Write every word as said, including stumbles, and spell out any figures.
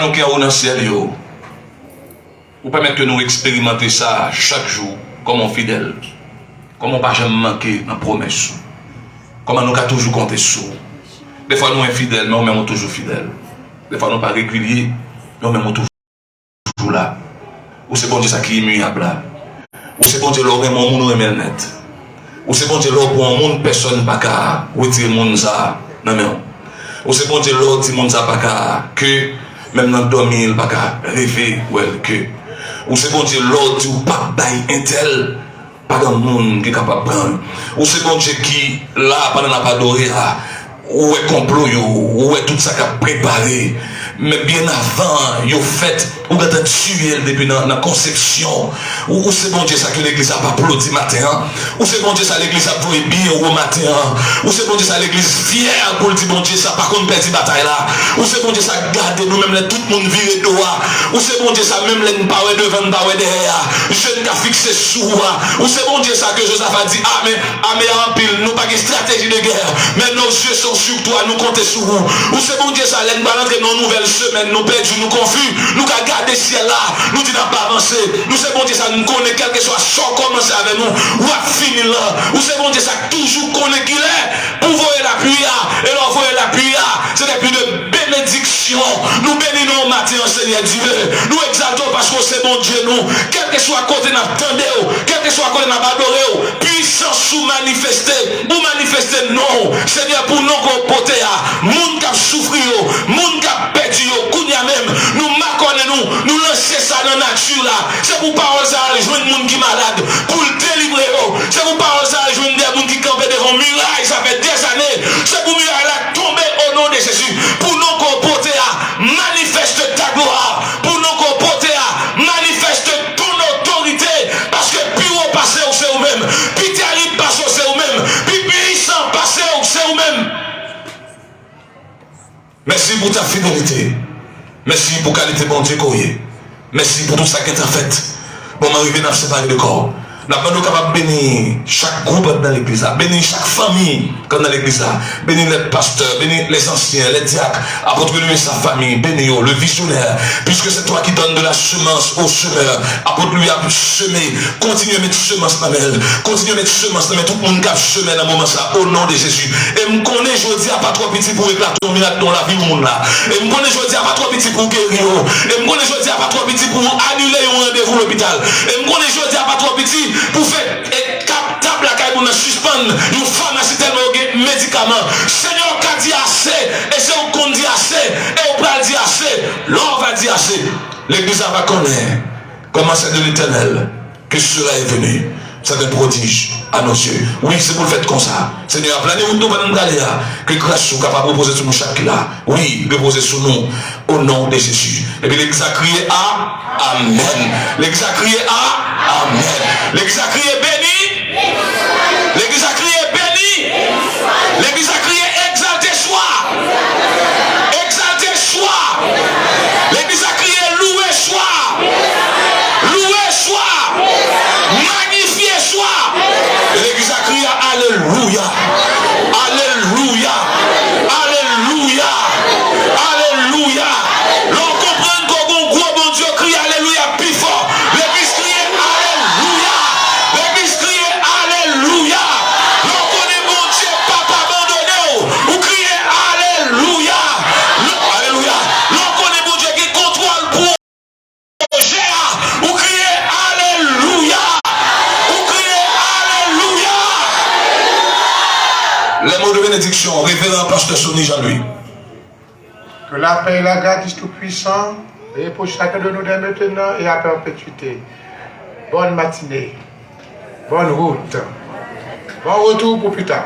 nou ki anwo nan syèl yo, ou pèmèt ke nou eksperimante sa chak jou, kòman w fidèl, kòman w pa janm manke nan pwomès ou, kòman nou ka toujou konte sou ou. Defwa nou enfidèl, men ou menm ou toujou fidèl. Defwa nou pa regilye, men ou menm ou toujou la. Ou se Bondye sa ki imiyab la. Ou se Bondye lè w renmen yon moun, ou renmen l nèt. Ou se Bondye lè w pran yon moun, pèsòn pa ka retire moun sa a nan men w. Ou se Bondye lè w di moun sa a pa ka, ke menm nan dòmi l pa ka reve wè l ke. Ou se Bondye lè w di w p ap bay entèl, pa gen moun ki kapab pran l. Ou se Bondye ki la pandan n ap adore a. Ou wè konplo yo, ou wè tout sa k ap prepare. Men byen avan yo fèt, ou gentan tiye l depi nan, nan konsepsyon. Ou, ou se Bondye sa ke legliz ap aplodi maten an. Ou se Bondye sa legliz ap voye byen wo maten an. Ou se Bondye sa legliz fyè pou l di Bondye sa pa konn pèdi batay la. Ou se Bondye sa k gade nou menm lè tout moun vire do a. Ou se Bondye sa menm lè n pa wè devan, n pa wè dèyè a. Je n ka fikse sou ou a. Ou se Bondye sa ke Jozafa di, amen. Ame a anpil, nou pa gen estrateji de gè, mais nos yeux sont sur toi, nou konte sou ou. Ou se Bondye sa, lè n pral antre nan yon nouvèl semèn, nou pèdi, nou konfi, nou ka gade syèl la, nou di n ap avanse. Nou se Bondye sa, nou konnen kèlkeswa sa w kòmanse avè nou, w ap fini l lan. Ou se Bondye sa k toujou konnen kilè pou voye lapli a, e lè w voye lapli a, se des pluies de bénédiction. Nou beni non w maten an, Senyè Dye. Nou egzalte w paske w se Bondye nou. Kèlkeswa kote n ap tande w, kèlkeswa kote n ap adore w, pisans ou manifeste. Ou manifeste non w, Senyè, pou non ke w pote a. Moun k ap soufri yo, moun k ap pèdi yo, kounye a menm, nou makònen nou, nou lanse sa nan nati la. Se pou pawòl sa al jwenn moun ki malad, pou l delivre yo. Se pou pawòl sa al jwenn de moun ki kanpe devan miray, sa fè dèzane. Se pou miray la tonbe o non de Jezi. Pou non ke w pote a, manifeste ta glwa. Pou non ke w pote a, manifeste ton otorite. Paske pi wo pase w, se ou menm. Pi terib pase w, se ou menm. Pi pwisan pase w, se ou menm. Mèsi pou ta fidelite. Mèsi pou kalite Bondye ke w ye. Mèsi pou tout sa k gentan fèt. Moman rive n ap separe de kò. N ap mande w kapab beni chak gwoup k nan legliz la. Beni chak fanmi k nan legliz la. Beni lè pastè, beni lè zansyen, lè dyak, apot Louis sa fanmi, beni yo, le visionnaire, puisque c'est toi qui donnes de la semence au semeur. Apot Louis ap seme, kontinye met semans nan men l. Kontinye met semans nan men tout moun k ap seme nan moman sa, o non de Jezi. E m konnen jodi a pa twò piti pou w eklate yon mirak nan lavi yon moun la. E m konnen jodi a pa twò piti pou w geri yo. E m konnen jodi a pa twò piti pou w anile yon randevou lopital. E m konnen jodi a pa twò piti pou w fè, e, kap tab lakay moun nan sispann yon famasi tèlman yo gen medikaman. Senyè, w ka di ase, e se ou k konn di ase, e w pral di ase. Lè w va di ase, legliz la va konnen, comme c'est de l'Éternel que cela est venu. C'est un prodige à nos yeux. Wi, se pou l fèt konsa. Senyè, aplani wout nou pandan n prale a. Ke gras ou kapab repoze sou nou chak ki la. Wi, repoze sou nou. O non de Jezi. Epi legliz la kriye a, amèn. Legliz la kriye a, amèn. Legliz la kriye beni. Legliz la kriye beni. Legliz la kriye egzalte swa. Egzalte swa. Legliz la kriye louwe swa. Louwe swa. Magnifye swa. E legliz la kriye alelouya. Alelouya. Alelouya. Alelouya. Lè w konprann ke w gen yon gwo Bondye, w kriye alelouya pi fò. Legliz kriye alelouya. Legliz kriye alelouya. Lè w konnen Bondye p ap abandone w, ou kriye alelouya. Lè, alelouya. Lè w konnen Bondye gen kontwòl pwojè a, ou kriye alelouya. Ou kriye alelouya. Les mots de bénédiction, révérend pasteur Sony Jean-Louis. Que la paix et la grâce du Tout-Puissant repose chacun de nous dès maintenant et à perpétuité. Bonne matinée. Bonne route. Bon retour pour plus tard.